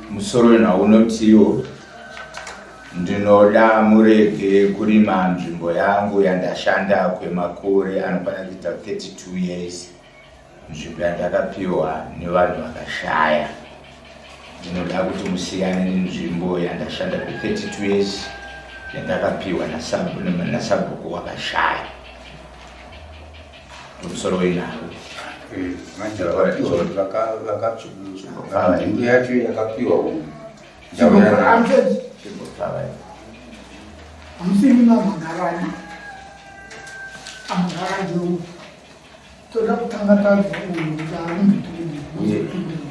Musoro wenhau unotiwo ndinoda murege kurima nzvimbo yangu yandashanda kwemakore anokwana kuita 32 years nzvimbo yandakapiwa nevanhu vakashaya ndinoda kuti musiyane nenzvimbo yandashanda kwe32 years yandakapiwa nasabhuku wakashaya. Musoro wenhau. Manje nzvimbo yacho yakapiwa hamusiri mamhangarani amhangarani toda kutanga tanzwa uyu kuti ari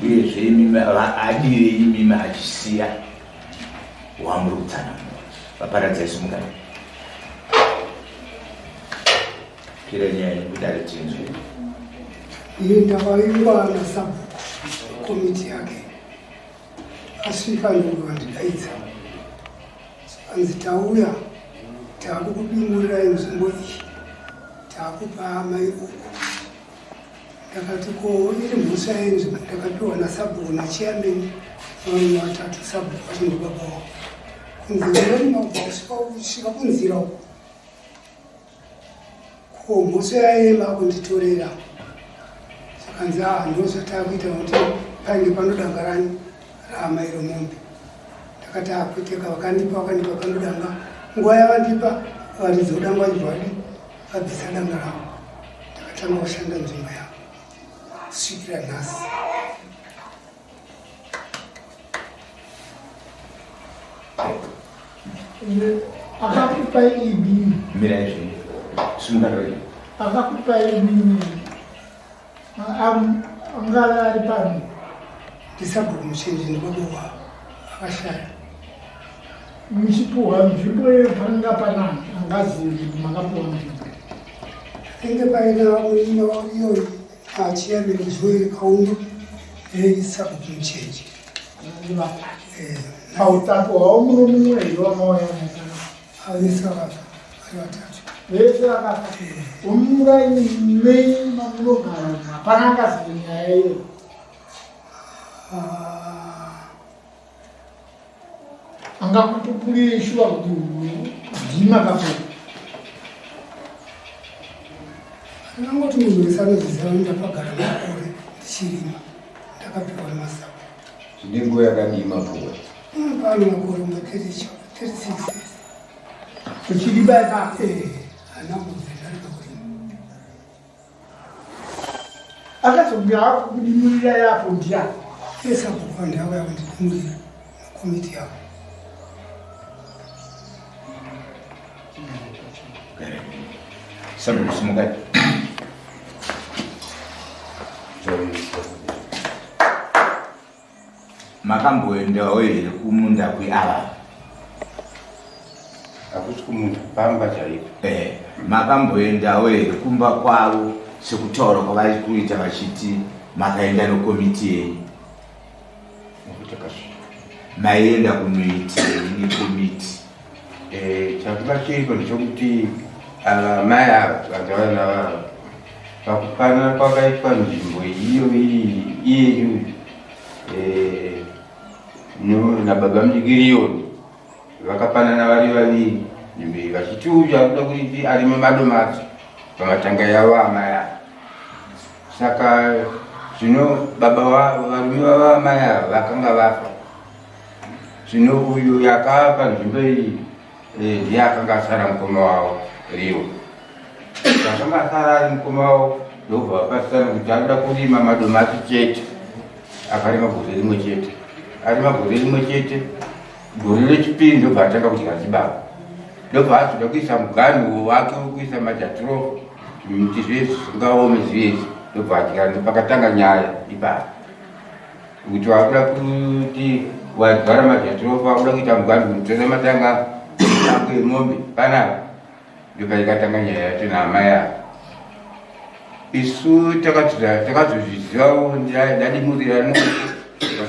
uyezve imimi adire imimi achisiya wamuri kutsanangura vaparadzai sumukai pira nyaya yekudare tinzwe. Ini ndakaingwa nasabhuku komiti yake asvika ndobva vandidaidza zvikanzi tauya takukudimurirai nzvimbo iyi takupa amai uku. Ndakati ko iri mhosva yenzvimbo ndakapiwa nasabhuku nachairman varume vatatu sabhuku vacho ndibaba wavo kunzi unorima kubva kusvika kunzira uku Ko mhosva yaiye makunditorera zvakanzi aa ndozvatakuita kuti painge panodanga rani raamai romombe ndakati akweteka vakandipa vakandipa panodanga nguva yavandipa varidzi vodanga vachibva vadi vabvisa danga ravo ndakatanga kushanda nzvimbo yavo kusvikira nhasi. Akakupai imimi. Mirai zvenyu. Simuka. Akakupai imimi. Angave ari pano. Ndisabhuku muchinji ndibaba akashaya. Muchipuhwa nzvimbo iyo panga panani angazivi kuti makapuwa nzvimbo. Inge paina iyo iyo Chairman Joel Kaundu nesabhuku Muchenje. Pautatu hwavo muno mumwe here wamauya naye? Vese vakafa vari vatatu. Vese vakafa. Umuraini menyu mamunogara hapana angazive nyaya iyo. Angakupupurire shuwa kuti ndimi makapuwa. Angangoti munhu wese anozviziva kuti ndakagara makore ndichirima ndakapiwa nemasapo. Zvine nguva yakadii mapuwa? Pano makore ma 36 years. Uchirima ipapo? Eh, handina kumbobvira ndarega kurima. Akazonge akudimurira yapo ndiani? Sabhuku vanhu avo yakundidimurira nekomiti yavo. Sabhuku simukai. Makamboendawo here kumunda kweava? Hakusi kumunda, pamba chaipo. Eh, makamboendawo here kumba kwavo sekutaura kwavari kuita vachiti makaenda nekomiti yenyu? Nokuti takasvika. Maienda kunoitei nekomiti? Eh, chakanga chiripo ndechokuti ava mai ava vanhu vana vava Pakupana kwakaitwa nzvimbo iyo iri iyeyu eh, nababa Mdikiriyoni vakapanana vari vaviri nzvimbo iyi vachiti uyu akuda kuti arime madomasi pamatanga yavo amai ava. Saka zvino baba varume vavo amai ava vakanga vafa. Zvino uyu yakapa nzvimbo iyi eh, ndiye akanga asara mukoma wavo Riwo. Akanga asara ari mukoma wavo ndobva vapasisana kuti anoda kurima madomasi chete. Akarima gore rimwe chete. Arima gore rimwe chete, gore rechipiri ndobva atanga kudya chibaba. Ndobva azoda kuisa muganhu wake wekuisa majatirofo zvimiti zviye zvisingaome zviye izvi. Ndobva adyara, ndopakatanga nyaya ipapo. Kuti wakuda kuti wadyara majatirofa wakuda kuita muganhu kunotora matanga ako emombe panapa. Ndopaikatanga nyaya yacho naamai ava. Isu takazozvizivawo ndadimurira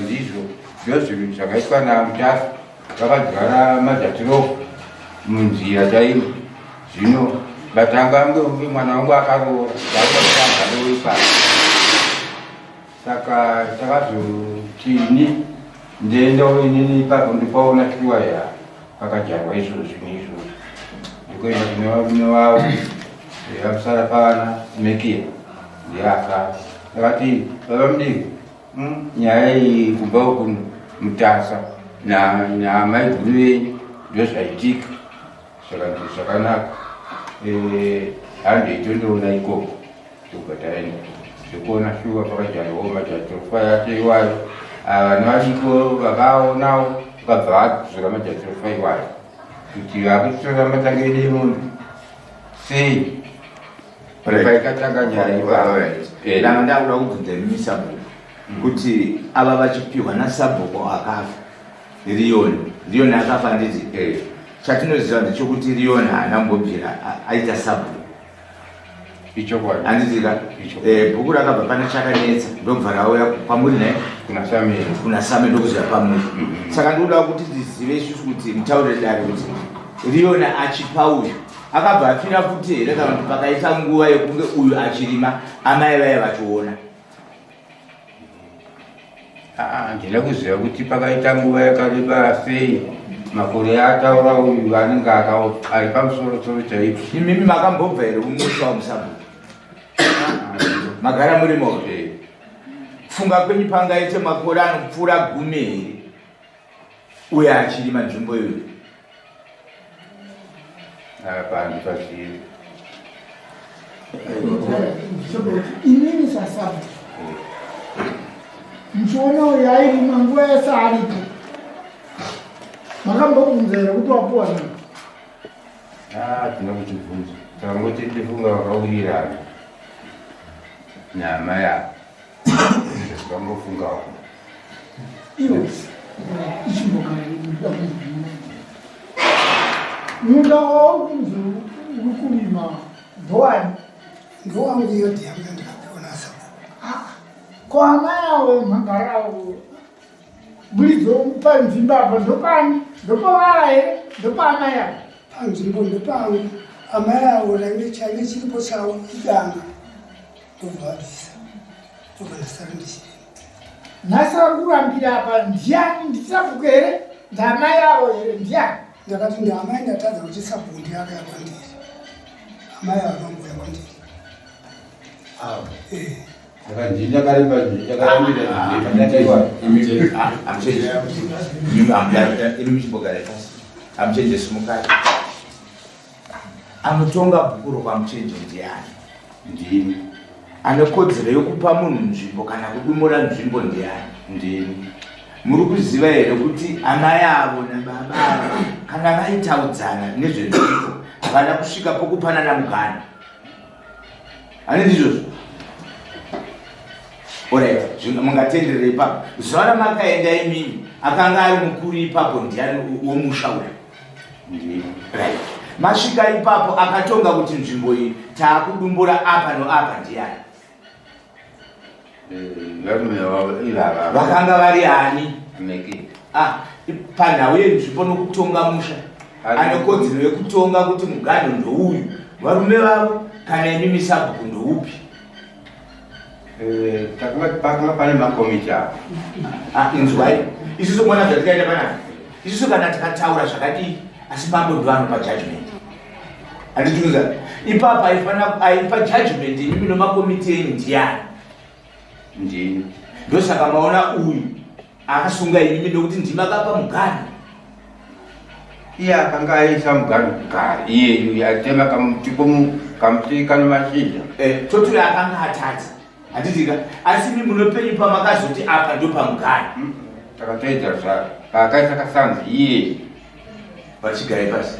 ndizvo ndozvinhu zvakaitwa naMutasa. Vakadyara majatirofa munzira chaimo. Zvino ndatanga ange mwana wangu akaroora ndakuda ipapo. Saka takazotini ndiendawo inini ipapo ndipaona shuwa ya pakadyarwa izvozvi neizvozvi. Ndikuenda kune varume vavo vamusara pavana Mekiya ndiye akara. Ndakati baba mudiki nyaya iyi kumba uku Mutasa naamaiguru venyu ndozvaitika. Saka zvakanaka handei tondoona ikoko. Ndobva taenda zvekuona shuwa pakadyarwawo majatirofa yacho iwayo. Vana vadiko vakaonawo vakabva vadzora majatirofa iwayo kuti vakutora matanga edu emombe sei paikatanga nyaya ipapo. Ndanga ndakuda kubvunza imimi sabhuku kuti ava vachipihwa nasabhuku akafa Leon, Leon akafa handiti? Chatinoziva ndechekuti Leon haana kumbobvira aita sabhuku. Ichokwadi. Handiti ka? Bhuku rakabva pane chakanetsa ndobva rauya kwamuri naye? Kuna Samuel. Kuna Samuel ndokuziva pamuri. Saka ndikuda kuti tizive isusu kuti mutaurire dare kuti Leon achipa uyu akabva afira futi here kana kuti pakaita nguva yekunge uyu achirima amai vaye vachiona? Handina kuziva kuti pakaita nguva yakareba sei makore ataura uyu anenge ari pamusoro soro chaipo. Imimi makambobva here kumusha wamusabhuku? Magara muri moga? Funga kwenyu pangaite makore anopfuura 10 here uye achirima nzvimbo iyoyo? Apa handipazivi. Inini sasabhuku muchiona uyo airima nguva yese aripo makambobvunza here kuti wapuwa nani? Hatina kuchibvunza, tangoti tifunga vakawirirana naamai ava vangofungawo. Iwe ichimbogara inoda kunzwa munda wauri kunzi uri kurima ndowani? Ndowangu iyo dhiyangu yandikapiwa nasabhuku. Ko amai avo mhangara avo buridzo panzvimbo apo ndopani? Ndopavava here? Ndopaamai avo? Panzvimbo ndopangu. Amai avo raive chaive chiripo chavo idanga ndobva vabvisa ndobva ndasara ndichirima. Nhasi vari kurambira apa ndiani? Ndisabhuku here? Ndamai avo here? Ndiani? Ndakati ndaamai ndatadza kuti sabhuku ndiye akauya kwandiri. Amai ava vangouya kwandiri. Avo. Saka ndini ndakaremba ndakarambira ndakaiwa. Imi muchimbogara pasi. Amuchenje simukai. Anotonga bhuku rokwamuchenje ndiani? Ndini. Ane kodzero yokupa munhu nzvimbo kana kudumura nzvimbo ndiani? Ndini. Muri kuziva here kuti amai avo nababa ava kana vaitaudzana nezvenzvimbo havana kusvika pokupanana muganhu? Ani ndizvozvo? Alright, zvino mungatenderere ipapo. Zuva ramakaenda imimi akanga ari mukuru ipapo ndiani womusha uyu? Ndini. Right. Masvika ipapo akatonga kuti nzvimbo iyi taakudumbura apa noapa ndiani? Varume vavo ivava. Vakanga vari ani? Meki. Panhau yenzvimbo nokutonga musha. Ane kodzero yekutonga kuti muganhu ndouyu. Varume vavo kana imimi sabhuku ndoupi? Pakanga pane makomiti apo. Inzwai. Isusu mwana zvatikaita panapa. Isusu kana tikataura zvakadii asi mambo ndo anopa judgment. Handitiuza. Ipapa aifanira aipa judgment imimi nomakomiti enyu ndiani? Ndini. Ndosaka maona uyu akasunga imimi nokuti ndimi akapa muganhu. Iye akanga aisa muganhu kare iyeyu atema kamuti kamuti kano mashizha. Toturi akanga atadza. Handitika asi imi munopenyu pamakazoti apa ndopamuganhu. Takatoedza zvaro. Paakaisa kasanzi iye. Vachigarai pasi.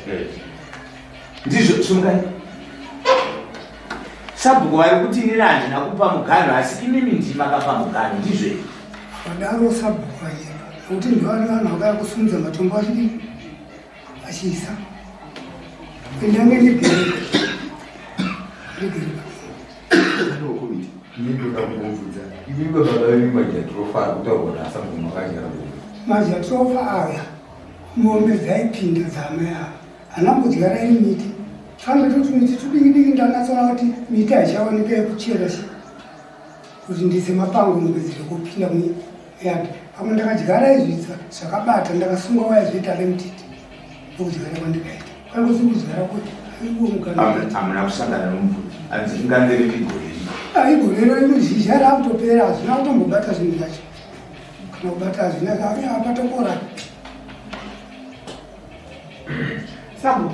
Ndizvo simukai. Sabhuku vari kuti inini handina kupa muganhu asi imimi ndimi makapa muganhu, ndizvo here? Vadaro sabhuku vanyepa nokuti ndovane vanhu vakaya kusumudza matombo achidii achiisa. Ndange ndigere ndigere Majatrofa aya mombe dzaipinda dzaamai ava anambodyara iri miti fambe toti miti tudiki diki ndanatsoona kuti miti haichaoneka yekuchera chi kuti ndise mapango mombe dziri kupinda muyard pamwe ndakadyara izvi zvakabata ndakasunga waya zvoita remutiti ndokudyara kwandikaita kwangosi kudyara kuti hamuna kusangana nomubvunzo hanzi ingandiriri gore rino igore rino ino zhizha rakutopera hazvina kutombobata zvinhu zvacho kana kubata hazvina apatokora Sabu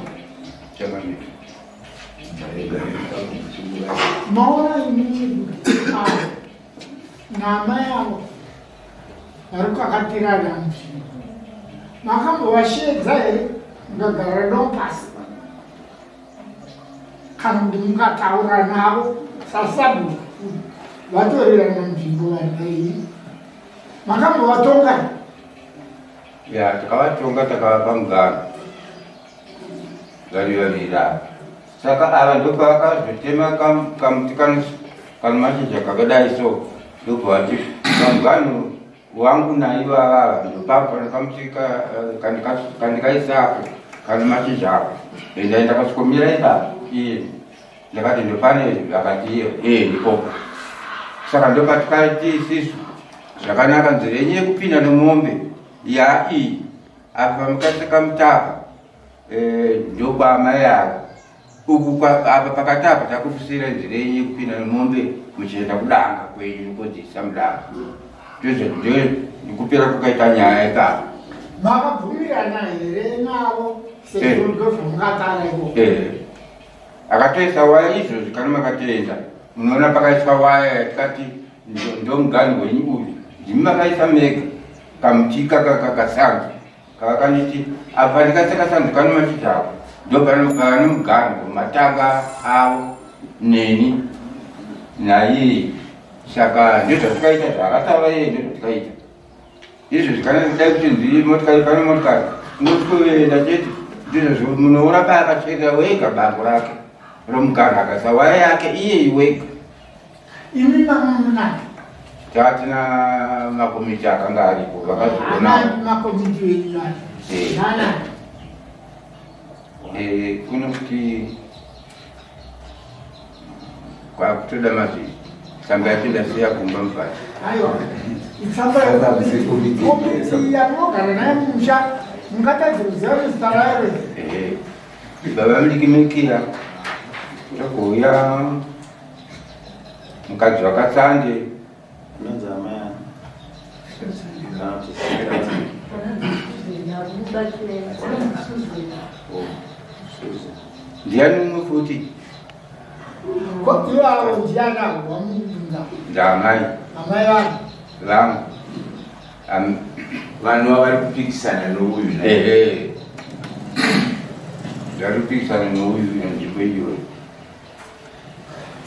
maona imini naamai avo vari kukakatirana nzvimbo makambovasheedza here mukagara navo pasi kana kuti mukataura navo sasabhuku vatorerana nzvimbo vanhu vairi makambovatonga ya takavatonga takavapa mugano vari vaviri ava saka ava ndopavakazotema kamuti kano mashizha kakadai so ndobva vati pamugano wangu naivava ava ndopapo kamuti kandikaisapo kano mashizha ako enda ndakasvikomira ipapo iye ndakati ndopane akati iye ee ndipopo saka ndopatikati isisu zvakanaka nzira yenyu yekupinda nemombe ya iyi apa pamukasika mutapa eh, ndokwamai ava uku apa pakati apa takukusira nzira yenyu yekupinda nemombe muchienda kudanga kwenyu kodzisa mudanga ndokupera kukaita nyaya ipapo makabvumirana here navo sezvo ndozvamungatara ikoko eh. Akatoisa waya izvozvi kana makatoenda munoona pakaiswa waya yatikati ndomuganhu wenyu uyu ndimi makaisa mega kamuti kakasanzu kakanditi apa ndikaisa kasanzu kano machidhako ndopane muganhu matanga avo neni naiye saka ndozvatikaita zvaakataura iye ndozvatikaita Izvozvi kana dai kuchinzi motikari pane motikari ungosvikoenda chete ndizvozvo munoona paakacherera wega bango rake romuganga akaisa waya yake iye wega imi mama munani tatina makomiti akanga aripo vakazviona makomiti enyu eh. nana eh, kuno kuti Kwakutoda mazvi tsamba yacho ndasiya kumba mufati. Aiwa. Itsamba yekomiti yamunogara naye mumusha mungatadze kuziva kuti zita rayo Ehe. Baba mudiki togouya mukadzi wakatsande Unonzi amai ani? Kana kuti ndiani umwe futi Ko ivavo ndiani avo vamubvunza? Ndaamai. Amai vangu. Vangu. Vanhu vari kupikisana nouyu. Ehe. Vari kupikisana nouyu nzvimbo iyoyo.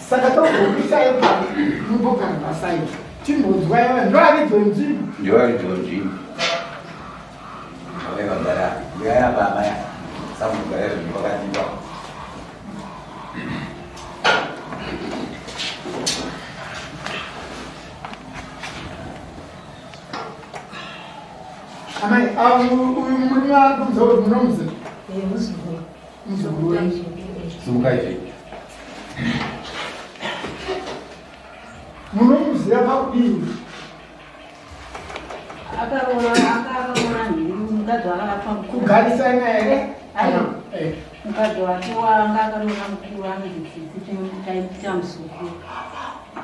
Saka togopisa ipapo mumbogara pasaidi. Timbonzwa iwe ndoaridzo nzvimbo. Ndoaridzo nzvimbo. Amai vagara. Uyai apa amai. Samugara zvinhu vakatipa. Amai, uyu murume ari kunze uyu munomuziva? Muzukuru. Muzukuru wenyu. Simukai zve. Munomuziva pakudii? Akaroora akaroora mukadzi wake akafa. Kugarisana here? Aiwa. Eh. Mukadzi wake wanga akaroora mukuru anonzi Tsitsi taita muzukuru.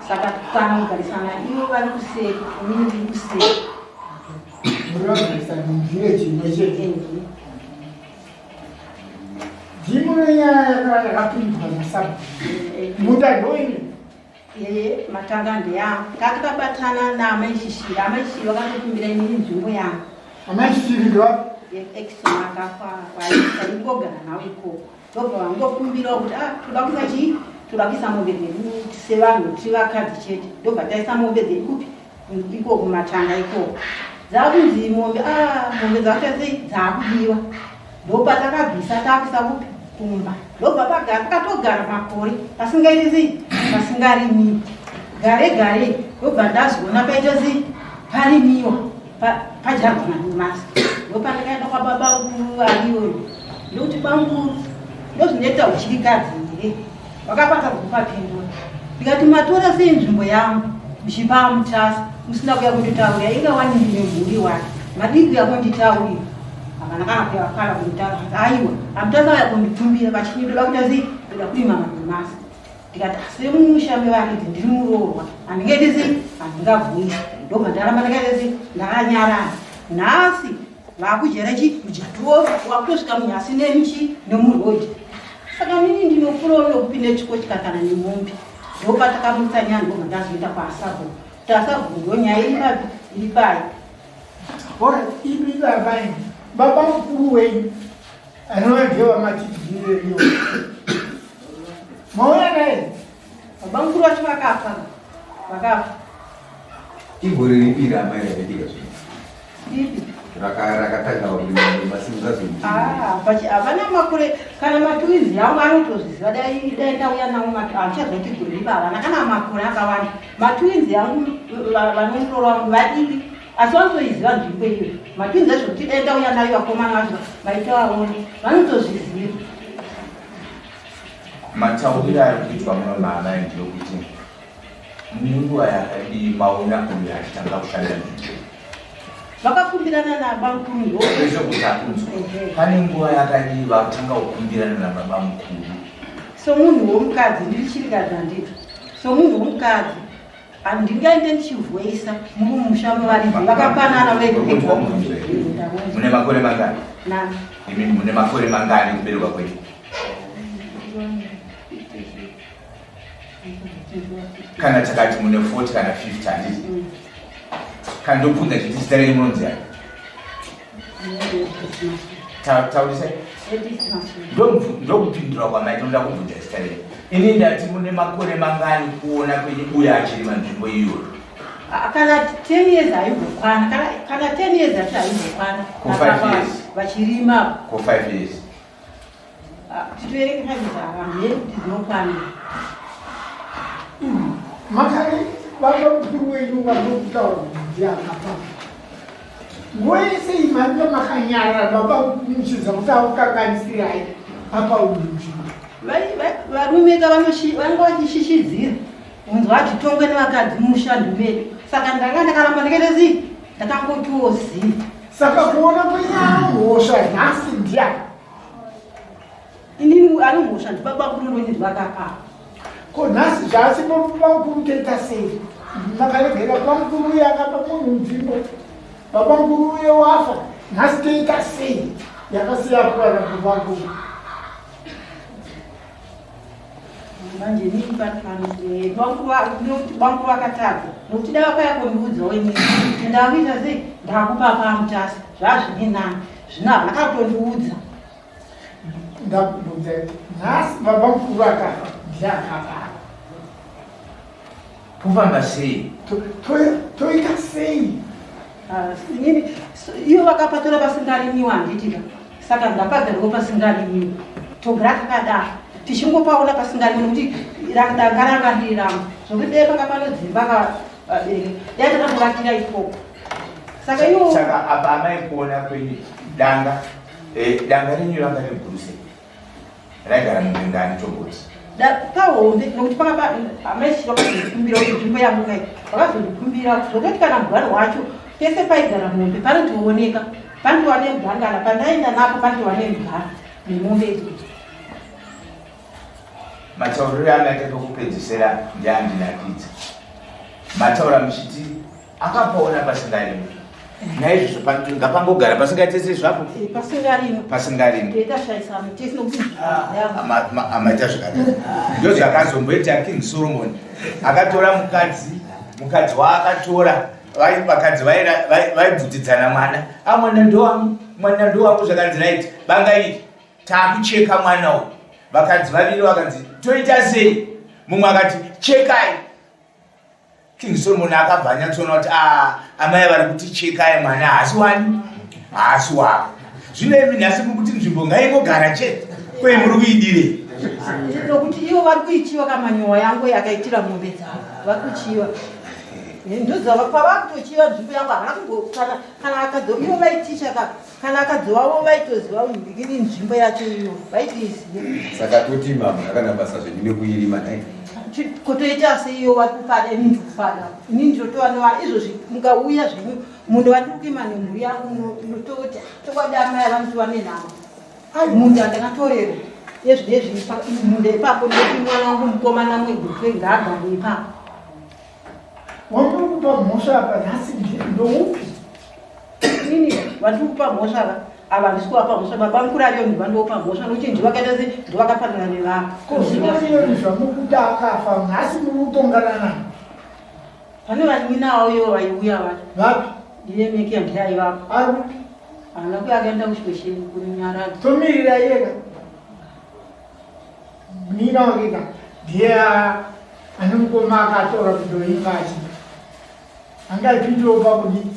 Saka kana kugarisana ivo vari kuseri inini ndiri kuseri. Muri vagarisana muvillage imwe chete. Ndimune nyaya yakapindwa nasabhuku. Munda ndoini? Ee, matanga ndeyangu. Takabatana naamai Shishiri. Amai Shishiri vakatokumbira inini nzvimbo yangu. Amai Shishiri ndova? Ekison akafa, vaingogara navo ikoko. Ndobva vangokumbirawo kuti ah, toda kuisa chii? Toda kuisa mombe dzedu sevanhu tiri vakadzi chete, ndobva taisa mombe dzedu kupi? Iko kumatanga ikoko. Dzakunzi mombe, ah, mombe dzakuita sei? Dzakubiwa. Ndopatakabvisa takuisa kupi? Kumba. Ndobva pagara, pakatogara makore pasingaiti sei? Pasingarimiwi. Gare gare ndobva ndazoona paita sei? Parimiwa, padyarwa madomasi. Ndopandakaenda kwababa mukuru ariyoyo. Ndokuti bamukuru, ndozvinoita uchirikadzi here? Vakapatsa kupapindura. Ndikati matora sei nzvimbo yangu muchipa Mutasa musina kuya kunditaurira inga wani ndine mhuri wani madii kuya kunditaurira havana kana kuya kana kunditaura aiwa aMutasa vaya kundikumbira vachiti ndoda kuita sei ndoda kurima madomasi ndikati asi mumusha mevaridzi ndiri muroorwa handingaiti sei handingabvumi ndobva ndaramba ndakaita sei ndakanyarara nhasi vakudyara chi mujatuwo wakutosvika munyasi nemichi nemurodhi saka mini ndinofurawo nokupinda chikotya kana nemombe ndopatakamutsa nyaya ndobva ndazoenda kwaasabhuku kuti asabhuku ndo nyaya iri papi iri pai. Alright, imi baba imi, baba mukuru wenyu anova ndiye wamatidzireriyo mauya naye? Baba mukuru vacho vakafa, vakafa. Igore ripi ramai rakaitika zvinhu? Rakatanga havana makore kana matwins angu anotozviziva dai dai ndauya nawo handichazoti gore ripa havana kana makore akawanda matwins angu vanomuroro vangu vadiki asi vanotoiziva nzvimbo iyo matwins acho kuti dai ndauya nayo vakomana vacho vaitovaone vanotozviziva. Matauriro ari kuitwa muno maamai ndeyekuti Nenguva yakadii maona uyu achitanga kushanda nzvimbo? Vakakumbirana nabamukuru ndo. Kwese kuti akunzwa. Pane nguva yakadii vakutanga kukumbirana nababamukuru? Somunhu womukadzi ndiri chirikadzi handiti? Somunhu womukadzi handingaende ndichivhoisa mumusha mevaridzi vakapanana vega. Mune makore mangani? Nani? Imi mune makore mangani kuberekwa kwenyu? Kana takati mune 40 kana 50 handiti? Kana ndobvunza chiti zita renyu munonzi ani? Taurisai. Ndokupindura kwamaita ndoda kubvunza zita renyu. Ini ndati mune makore mangani kuona kwenyu uye achirima nzvimbo iyoyo? Kana 10 years haimbokwana, kana 10 years acho haimbokwana. Ko 5 years? Vachirima. Ko 5 years? Titoerenge 5 years hamheni kuti dzinokwana. Makare baba mukuru wenyu vanokutaura kuti ndiakapa nguva yese iyi manga makanyarara baba muchiziva kuti akukanganisirai apa uyu nzvimbo. Varume ka vanga vachishishidzira unzwa hatitongwe nevakadzi musha ndumedu saka ndanga ndakaramba ndakaita sei ndakangotiwo zii. Saka kuona kwenyu anomhosva nhasi ndiani? Inini anomhosva ndibaba mukuru ndonzi vakapa. Ko nhasi zvaasipo baba mukuru toita sei? Makaregera baba mukuru uye akapa munhu nzvimbo. Baba mukuru uye wafa nhasi toita sei? Yakasiya kuvana baba mukuru. Manje inini nokuti bamukuru vakatadza nokuti dai vakauya kundiudzawo inini kuti ndakuita sei ndakupa paMutasa zvazvine nani zvino havana kana kutondiudza. Ndakubvunza nhasi baba mukuru akafa ndiye akapa. Tofamba sei? Toita sei? Inini ivo vakapatora pasingarimiwa handitika saka ngapagarwewo pasingarimiwa togara takadaro tichingopaona pasingarimiwa nokuti danga ranga riri rangu zvokuti dai panga panodzimba vabereki dai takangovakira ikoko saka ivo Saka apa amai kuona kwenyu danga danga renyu ranga riri guru sei? Raigara mombe ngani tomboti? Pahombe nokuti panga amai vakazondikumbira kuti nzvimbo yangu kai vakazondikumbira zvokutoti kana mugwaro wacho pese paigara mombe panotooneka panotova nemugwaro kana pandaenda napo panotova nemugwaro nemombe idzodzo. Matauriro amaita pekupedzisira ndeandinakidza. Mataura muchiti akapaona pasingarimwi naizvozvo ngapangogara pasingaite sei zvapo? Pasingarimwi. Pasingarimwi. Toita shaisano tese nokuti Amaita zvakanaka. Ndozvakazomboita King Solomon. Akatora mukadzi, mukadzi waakatora vakadzi vaibvutidzana mwana. Ah, mwana ndowangu, mwana ndowangu zvakanzi right. Banga iri takucheka mwana uyu. Vakadzi vaviri vakanzi toita sei? Mumwe akati chekai. King Solomon akabva anyatsoona kuti ah, amai vari kuti chekai mwana haasi wani, haasi wavo. Zvino imi nhasi muri kuti nzvimbo ngaingogara chete, kwei muri kuidirei? Nokuti ivo vari kuichiva kamanyowa yangu yakaitira mombe dzavo, vari kuchiva ndoziva pavakutochiva nzvimbo yangu havana kumbokana kana akadzo ivo vaiticha ka kana akadzovavo vaitoziva iri nzvimbo yacho iyo vaitoiziva. Saka toti mama akana basa zvenyu nekuirima nhai? Kotoita seiyo vari kufada, ini ndiri kufada, ini ndinotova nova izvozvi. Mukauya zvenyu munhu vandiri kuima nemhuri yangu, unototi chokwadi amai vanotova nenhamo. Munda ndakatorerwa ezvinezvi munda ipapo, ndoti mwana wangu mukomana mwegutwe ngaagare ipapo. Wamuri kupa mhosva apa nhasi ndoupi? Inini vandiri kupa mhosva ava, ava handisi kuvapa mhosva. Baba mukuru ariyo ndivandopa mhosva nokuti ndivakaita se ndivakafanana nevavo. Ko zvino zvamukuti akafa nhasi muri kutongana naye? Pane vanin'ina avo ivo vaiuya vacho. Vapi? Iye Mekiya ndiye aivapo. Ari kupi? Haana kuya, akaenda kuchikwesheni kunyaradzo. Tomirira iyeka. Munin'ina wake ka ndiye ane mukoma akatora kundoimba achipa. Angaipindiwo pakudii?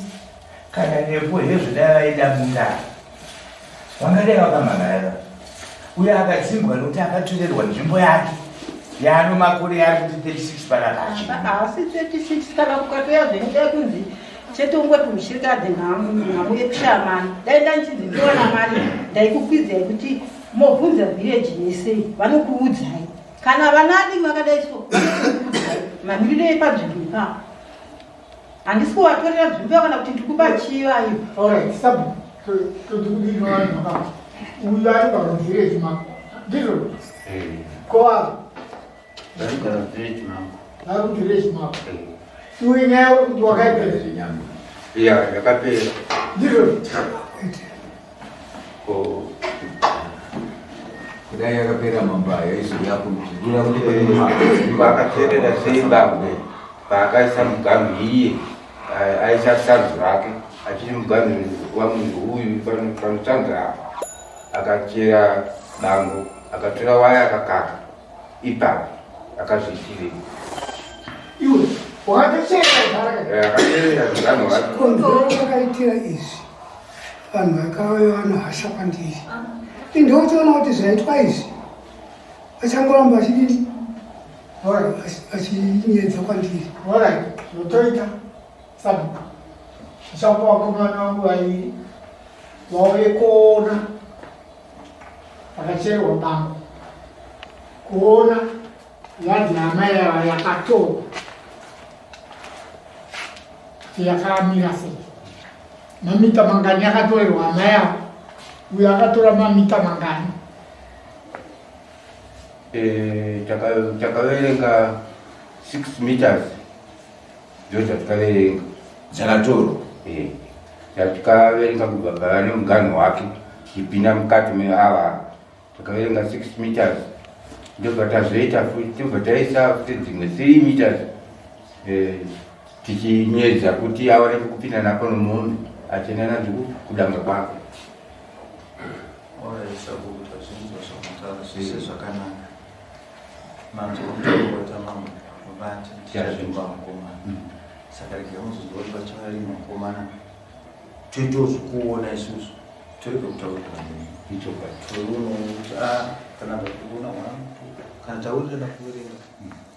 Kana nepo hezvo dai vaida munda vangadai vakamhan'ara. Uye akadzimbwa nokuti akatorerwa nzvimbo yake yaano makore yaari kuti 36 panapa achi. Haasi 36 kana kukatoya zvenyu dai kunzi chete ungoti mushirikadzi nhamu yekushaya mari. Dai ndanchinzi ndowana mari ndaikukwidzai kuti mobvunza village yese vanokuudzai. Kana vanadi vakadai so vanokuudzai mamiriro epanzvimbo ipapo. Handisi kuvatorera nzvimbo kana kuti ndiri kubachiva iyo. Alright, sabu toti kudini vanhu vakafa. Uyu ari pavillage mako. Ndizvo? Ko ava? Vari kugara village mangu. Vari kuvillage mako. Iwe nyaya kuti wakaipera. Ya, yakapera. Ndizvo? Ko kudai yakapera mambo yaizouya kuzvikura kuti vakacherera sei bangwe paakaisa muganhu iye aisa sanzu rake achiti muganhu wamunhu uyu panosanzu apa, akachera bango akatora waya akakaka ipapo, akazviitirei? Iwe wakatochera kudhara. Akacherera muganhu wake. Chikonzero chakaitira izvi, vanhu vakauya vanohasha kwandiri, indotoona kuti zvaitwa izvi vachangoramba vachidini, vachinyedza kwandiri. Alright, zvotoita sabu ndichakupa vakomana vangu vairi vauye kuona pakacherwa bango, kuona yadhi yamai ava yakatorwa kuti yakamira sei, mamita mangani yakatorerwa amai ava, uyo akatora mamita mangani. Takaverenga 6 meters, ndo zvatikaverenga. Dzakatorwa. Tikaverenga kubva pava nemuganho wake chipinda mukati meava, takaverenga 6 meters, ndobva tazoita futi, tobva taisa futi dzimwe 3 meters, tichinyedza kuti awane pekupinda napo nomombe achienda nadzo kudanga kwake. Alright, sabhuku, tazvinzwa zvamutaura zvese zvakanaka. Manzwa mutauro waita mambo vati tichazvimba mukomana, saka regai muzonzwa kuti vachava rini mukomana, toitawo zvekuona isusu, torega kutaurira nemi. Ichokwadi. Torionawo kuti a kana pakuona one two, kana taurirana kuverenga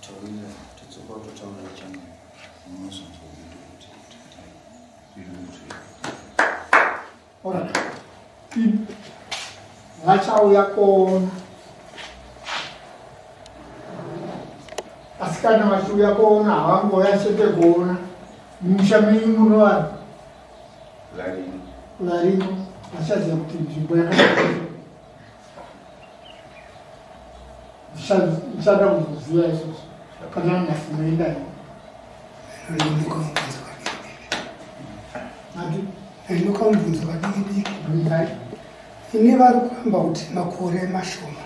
taurirana, todzoka kutotaurira chamai, munozonzwa kuti kuti kuti. Alright. Vachauya kuona, asi kana vachiuya kuona havangouya chete kuona. Mumusha menyu muno vanhu varimo, varimo vachaziva kuti nzvimbo yakadai. Ndichada kuzoziva izvozvo kana nhasi moenda ii. Ndinoka mubvunzo kadiki. Mati? Ndinoka mubvunzo kadiki diki. Bvunzai. Ini vari kuramba kuti makore mashoma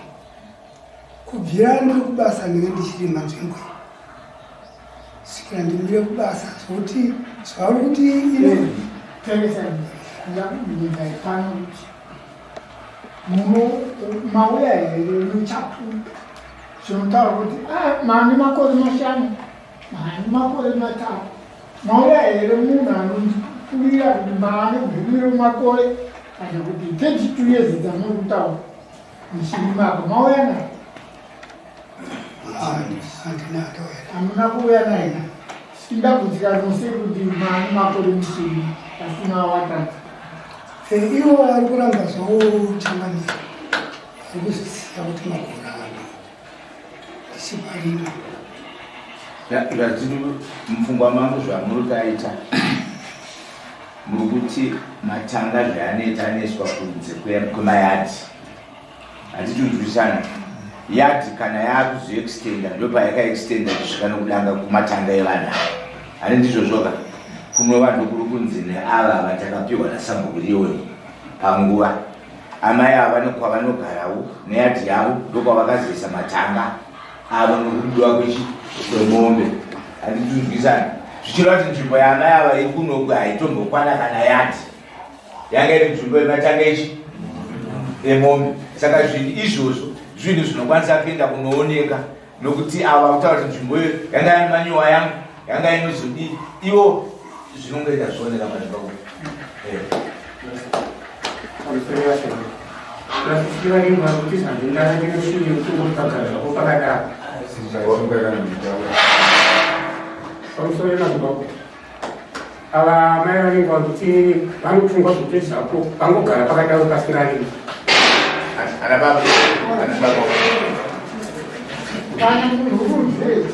kubvira ndiri kubasa, ndinge ndichirima nzvimbo iyi svikira ndimire kubasa, zvokuti zvauri kuti ine Teresai, ndakubvunzai pano kuti muno mauya here muchapupu? Zvinotaura kuti ah, mane makore mashanu, mane makore matatu. Mauya here munhu anopurira kuti mane gumi remakore kana kuti 32 years dzamuri kutaura muchirima apa mauya naye? Handina ndauya. Hamuna kuuya naye. Sindagutsikana sei kuti mane makore muchirima pasina watatu? Ivo vari kuramba zvavo changamira. Vari kuzviziva kuti makore ano ndichiparima. Zvatiri mupfungwa mangu zvamuri kaita muri kuti matanga zvaanoita anoiswa kunze kwemayadhi handiti kunzwisana yadhi kana yakuzoextenda ndopayakaextenda kusvika nokudanga kumatanga evanhu ava hani ndizvozvoka kunova ndokuri kunzi neava vatakapiwa nasabhuku Leon panguva amai ava nekwavanogarawo neyadhi yavo ndokwavakazoisa matanga avo nokudiwa kwechi kwemombe handitinzwisana zvichireva kuti nzvimbo yaamai ava iri kunoku haitombokwana kana yadhi yanga iri nzvimbo yematanga echi emombe saka zvinhu izvozvo zvinhu zvinokwanisa kuenda kunooneka nokuti ava kutaura kuti nzvimbo iyo yanga yane manyowa yangu yanga inozodii ivo zvinongoita zvioneka madzibaba. Pamusoro madzibaba, ava mai vanenge vakuti vanofunga kuti zvako vangogara pakadaro pasingarimi. Ana baba, ana baba. Kana munhu urunzee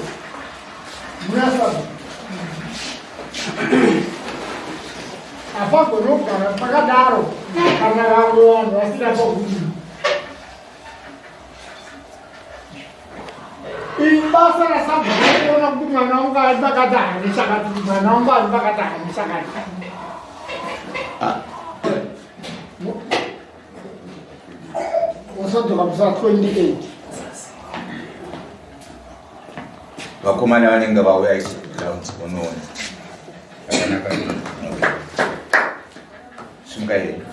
munasaba hapagoni kugara pakadaro kana vamwe vanhu vasina pokudii. Ibasa rasabhuku kuona kuti mwana wangu ari pakati haane chakati, mwana wangu ari pakati haane chakati. Usadzoka musi wa 28. Vakomana vanenge vauya isu kuground unoona. Zvakanaka. Simuka henyu.